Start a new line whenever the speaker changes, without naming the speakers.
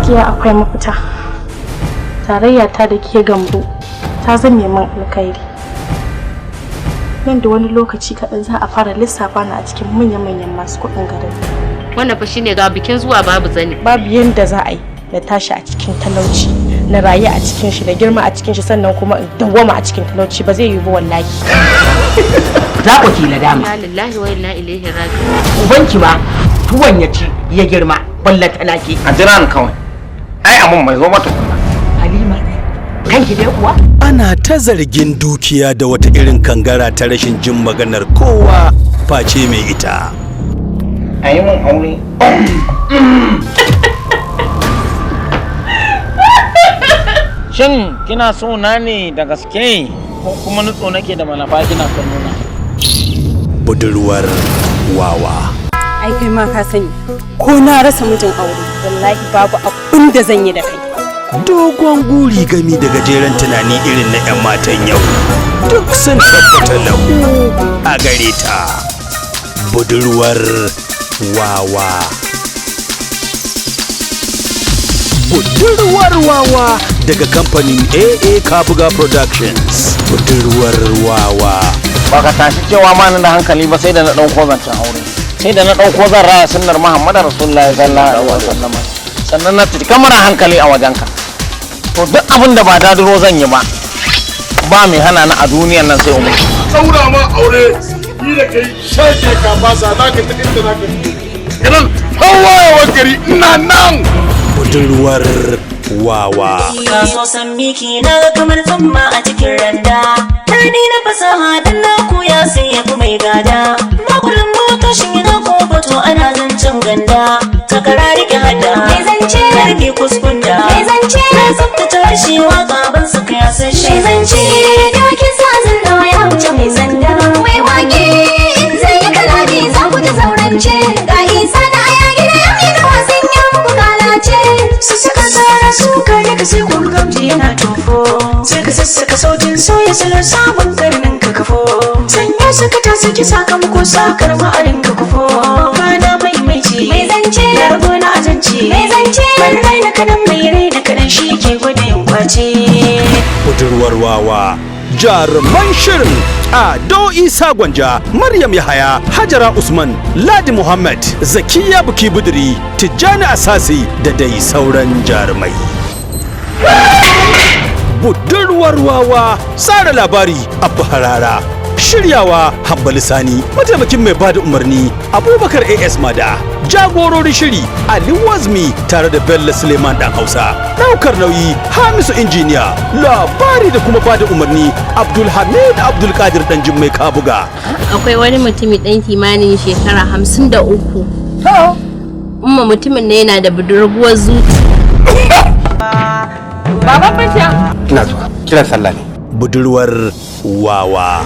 Gaskiya akwai mafita. Tarayya ta da ke Gambo ta zame min alkhairi. Nan da wani lokaci kaɗan za a fara lissafa ni a cikin manya-manyan masu kuɗin garin.
Wannan fa shine ga bikin zuwa babu zani.
Babu yanda za a yi na tashi a cikin talauci, na rayu a cikin shi, na girma a cikin shi, sannan kuma in dawwama a cikin talauci, ba zai yiwu ba wallahi.
Za ku ki nadama.
Inna lillahi wa inna ilaihi raji'un.
Ubanki ma tuwon ya ci ya girma, ballantana ke.
A jira ni kawai, ai abun bai zo ba tukunna.
Halima, kanki dai kuwa.
Ana ta zargin dukiya da wata irin kangara ta rashin jin maganar kowa face mai ita.
A yi mun aure. Shin kina so na ne da gaske ko kuma nutso nake da malafa kina son nuna?
Budurwar wawa.
Ai kai ma ka sani, ko na rasa mijin aure, wallahi babu abin da zan yi da kai.
Dogon guri gami da gajeren tunani irin na 'yan matan yau. Duk sun tabbata lahu a gare ta. Budurwar wawa. Budurwar wawa daga kamfanin AA Kabuga Productions. Budurwar wawa.
Ba ka tashi cewa ma ni da hankali ba, sai da na ɗauko zancen aure, sai da na ɗauko zan raya sunnar Muhammadu Rasulullahi sallallahu alaihi wasallam, sannan na cika mara hankali a wajenka. To duk abin da ba dadiro zan yi ba, ba mai hana ni a duniyan nan sai umar.
Saura ma aure ni da kai shake ka fasa za ka ta inda za ka irin hawayewar gari ina nan.
Budurwar wawa.
Ka so san miki na ga kamar tsumma a cikin randa. Daɗi na fasaha dan na koya sai ya fi mai gada. Makulin mota shi na ko bato ana zancen ganda. Takara rike hada. Mai zance. Karki kuskunda. Mai zance. Na tsaftace harshe, waka ban saka ya san shi. Mai zance. Dokin sa zan dawa ya wuce mai sanda.
Mai wake in zai yi kalami za ku ji zaurance. Ga Isa na aya gida ya yi da wasan ya muku kalace.
Su suka tsara su kare ka sai kun gamji yana tofo. Sai ka sassaka sautin sauya salon sabon karnin ka kafo. Sanya suka ta saki sakamako sakar ma'arin ka kufo. Kana mai mai ce.
Mai zance.
Ya rabo na azanci.
Mai zance.
Mai raina kadan, mai raina kadan shi ke gwada yin kwace.
Budurwar wawa. Jaruman shirin: Ado Isa Gwanja, Maryam Yahaya, Hajara Usman, Ladi Muhammad, Zakiya Buki Buduri, Tijjani Asasi da dai sauran jarumai. Budurwar wawa. Tsara labari Abu Harara, shiryawa Hambali Sani, mataimakin mai bada umarni Abubakar AS Mada, jagororin shiri Ali Wazmi tare da Bello Suleiman Dan Hausa, daukar nauyi Hamisu Injiniya, labari da kuma bada umarni Abdulhamid Abdulkadir Dan Jimmai Kabuga.
Akwai wani mutumi ɗan kimanin shekara 53. Umma, mutumin ne yana da budurguwar zuci.
Baban Fasha.
Ina zuwa, kiran sallah ne.
Budurwar wawa.